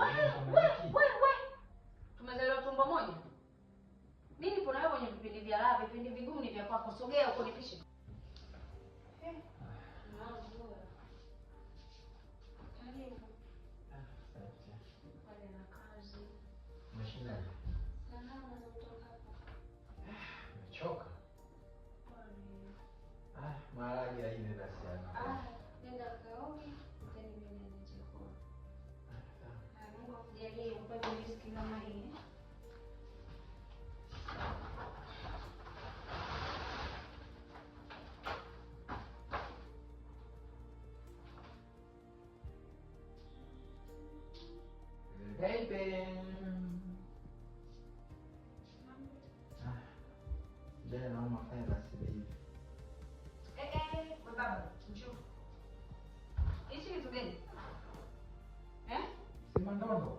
We, we, we, we. Tumezaliwa tumbo moja. Mimi nipo na wewe kwenye vipindi vya raha, vipindi vigumu ni vya kwako. Sogea huko nipishe. Eh. Karibu. Asante. Pale na kazi. Umeshindaje? Salama za kutoka hapo. Umechoka? Pole. Ah, maharage yaive basi yana. Ah, nenda kaoge, then mimi niende chakula. Ah, Mungu akujalie upate riziki kama hii. Baby. Ah, jana naomba fanya basi baby. Eh, eh, we baba, njoo. Hichi kitu gani? Eh? Sima ndondo.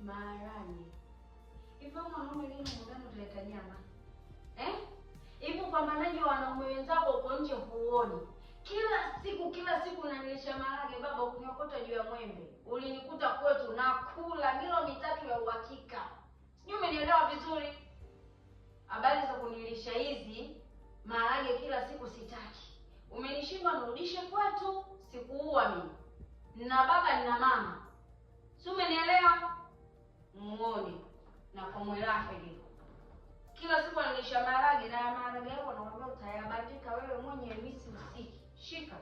Maharage. Hivyo mwanaume lini mundani utaleta nyama? Eh? Hivi upambanaji wa wanaume wenzako uko nje huoni? Kila siku unanilisha maharage baba, ukiniokota juu ya mwembe. Ulinikuta kwetu nakula milo mitatu ya uhakika. Sijui umenielewa vizuri. Habari za kunilisha hizi maharage kila siku sitaki. Umenishindwa nirudishe kwetu, sikuua mimi. Nina baba nina mama. Si umenielewa? Muone na kwa mwelake liko. Kila siku ananilisha maharage na ya maharage yako nakwambia utayabandika wewe mwenyewe, mimi sihusiki. Shika.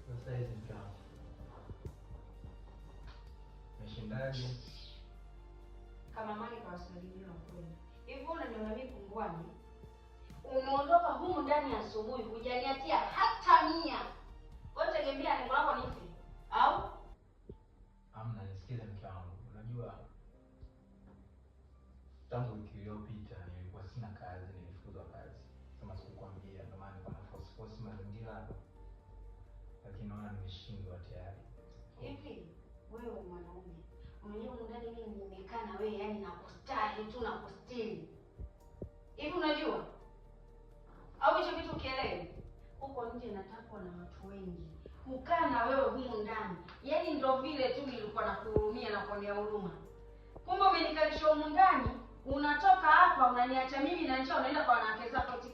Sasa hizi mke wangu. Umeshindaje? Kama mali kawasalimia kweli. Hivi unaniona mimi pungwani? Umeondoka humu ndani asubuhi, hujaniatia hata 100. Wewe tegemea lengo lako ni ipi? Au? Amna, nisikize mke wangu. Unajua tangu wiki iliyopita nilikuwa sina kazi, nilifukuzwa kazi. Kama sikukwambia, ndio maana nilikuwa na force force mazingira, lakini naona nimeshindwa tayari. Hivi wewe mwanaume, unajua humu ndani mimi nimekaa na wewe yani nakustahi tu nakustiri. Hivi unajua? Au hicho kitu ukielewe? Huko nje natakwa na watu wengi. Kukaa na wewe humu ndani, yaani ndio vile tu nilikuwa nakuhurumia na kuonea huruma. Kumbe umenikalisha humu ndani, unatoka hapa unaniacha mimi na njaa, unaenda kwa wanawake zako eti